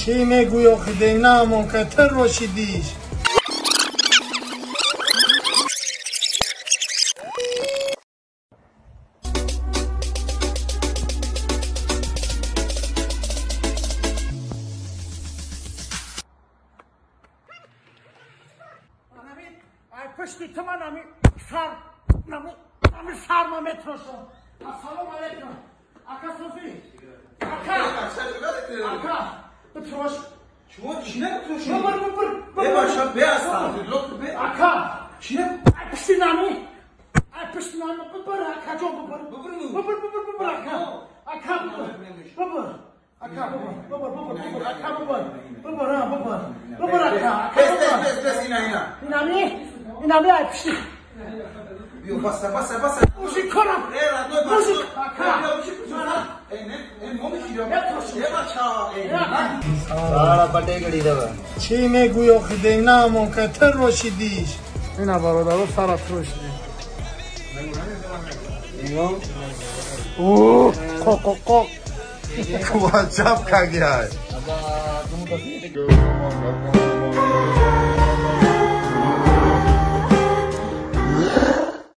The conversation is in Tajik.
Чӣ мегӯй охи денаамон ка тирошидиш? Пушти ту ман ами сар ами сарма метрошам. Ассалому алайкум. Ака Суфи. Ака. Ака. Битрош. Чего? Чина битроши? Бибир, бибир. Э, баша, бе астағфируллоh, бе. Ака. Чина? Ай пушти нами. Ай пушти нами бибир, ака ҷон бибир. Бибир му. Бибир, бибир, бибир ака. Ака бибир. Бибир. Ака бибир, бибир, бибир, бибир, ака бибир. Бибир, а, бибир. Бибир ака. Ака Бес, бибир. бес, бес, бес, ина, ина. Инами? Инами ай пушти. Биё, баса, баса, баса. Мужик корам. Э, родной, Мужик, баса. ака. Э, мужик, э, не, э, моми киро. Метроши. Э, бача, э, на. Сара пате гड़ी дава. Чӣ мегӯй охи денаамон ка тирошидиш? Ина бародаро сара тирошидем. О, қоқ қоқ қоқ. Вачап кагиай.